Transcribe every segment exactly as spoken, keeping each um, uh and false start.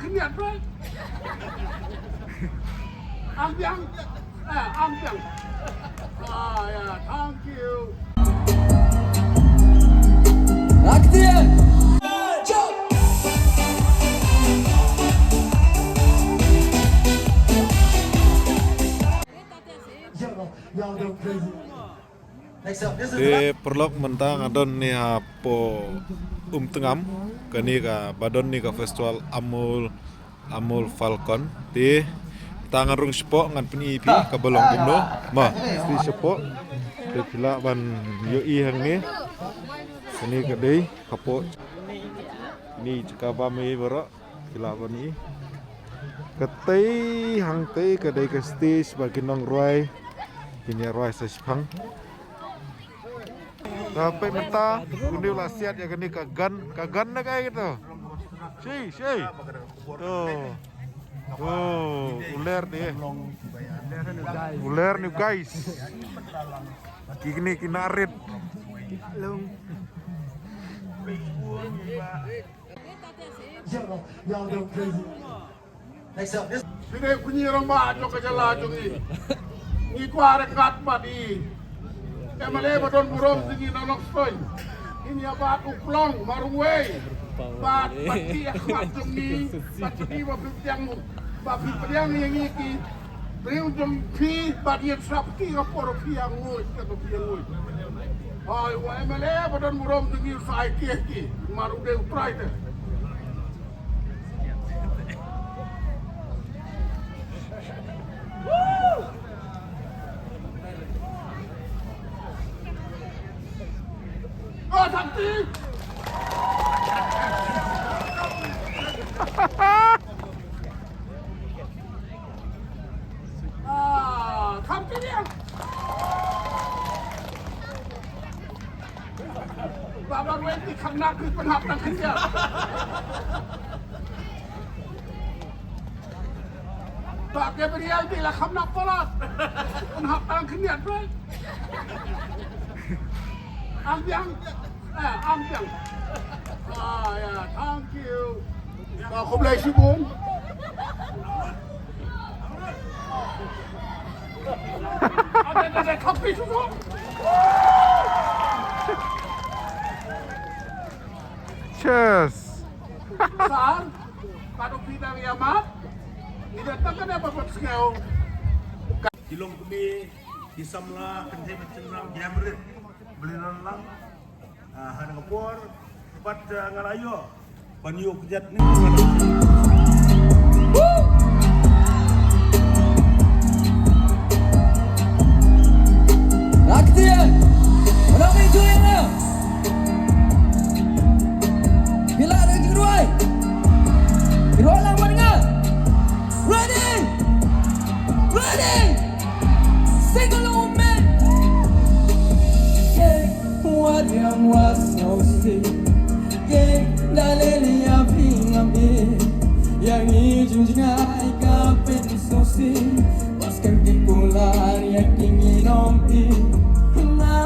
Khyndiat bro. Ang biang. Eh, ang biang. Ah, yeah, thank you. Action! Y'all go crazy. Te paralok, mynta nga don ni hapoh Umtngam, kane kaba don ni ka festival Amul, Amul Falcon. Te mynta ngan rung shapoh, ngan pyni ïa phi kaba long kumno. Mo, phi shapoh. Te phi lah ban ïohi hangne. Kane ka dei hapoh. Ni jaka ba me baroh. Phi lah ban i. Katei hangtei ka dei ka stage ba ki nongrwai kin ïa rwai sa shiphang. Te peit mynta une u la siat ïa kane ka gun, ka gun ne kaei kato? Shi, shi. To. To, u ler te. U ler ne u guys. Kine ki narit. Y'all go crazy. Next up, this. Phi dei u khñi rangbah jong ka jylla jong ngi. Ngi kwah ryngkat bad i MLA ba don burom jong ngi na Nongstoiñ. Ngin ïa bat u klong marwei. Bad, bad ki khmat jong ngi, bad ki ba phi pdiang, ba phi pdiang ïa ngi ki briew jong phi, bad ïa sap ki ka por phi ïa nguid, ka phi ïa nguid. Hoi, u MLA ba don burom jong ngi u sa ai ki, ki, mar u dei u trai te. Oh, Santi! Ah, Santi dia. Baba Wendy kham nak ki pynhap tang khyndiat. Ba Gabriel di la kham nak palat. Pynhap tang khyndiat bro. Ang biang. Eh, ang biang. Ah, yeah, thank you. Ah, khublei shibun. Cheers. Sir, kadu pidang ya mat. Ida takkan apa buat sengau. Ki longkmie, ki samla, kynthei bad shynrang, ki hynriew. Beli lang. Ah, ha kane ka por, pat, ah, nga la ïoh ban ïoh kjat ni. Woo! Raktian, orang itu ya. Bila ada jeruai, jeruai lang mana? Ready, ready, sing along, man. Wat ïa ngam was no si. Ye, da leh ïa phi ngam i. Ïa ngi jingjngai ka pynso si. Bas kem ki kular ïa ki ngi nong i. Nga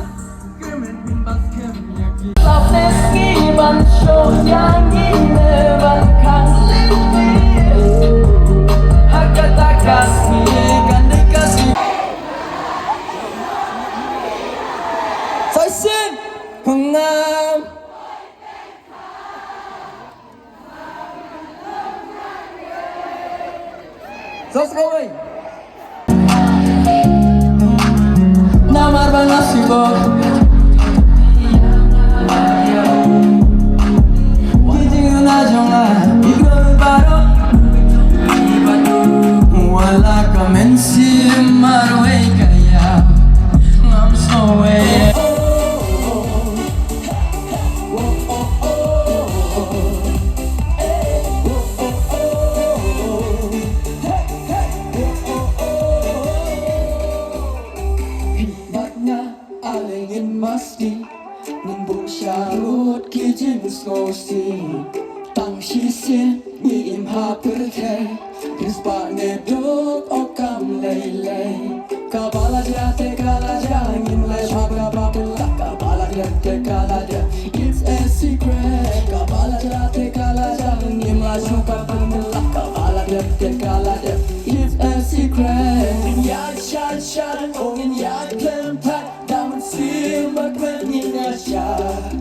kemen pyn bas kem ïa ki. Lap ne ski ban show ïa ngi ne ban khang leh ni. Ha kata ka sngi kan dei ka sngi. Saisin, pengam. Sos kawai. Namar ba nga sibuk. Ki jingna jong nga, ki gol baroh. Wala ka mynsiem marwei ka ïa ngam sngewbha. Bad nga ale ngin masti, ngin buh sharud ki jingsngewsih. Tang shisien ngi im ha pyrthei, riewspah ne duk o kam lei lei. Kaba la jia te ka la jia, ngim lait shuh kaba pynlait. Kaba la jia te ka la jia, it's a secret. Kaba la jia te ka la jia, ngim lait shuh kaba pynlait. Ka ka la dep keep a secret. Ngin ïaid shai shai, oh ngin ïaid khlem thait. Da mynsiem ba kmen ngin ïaid shai.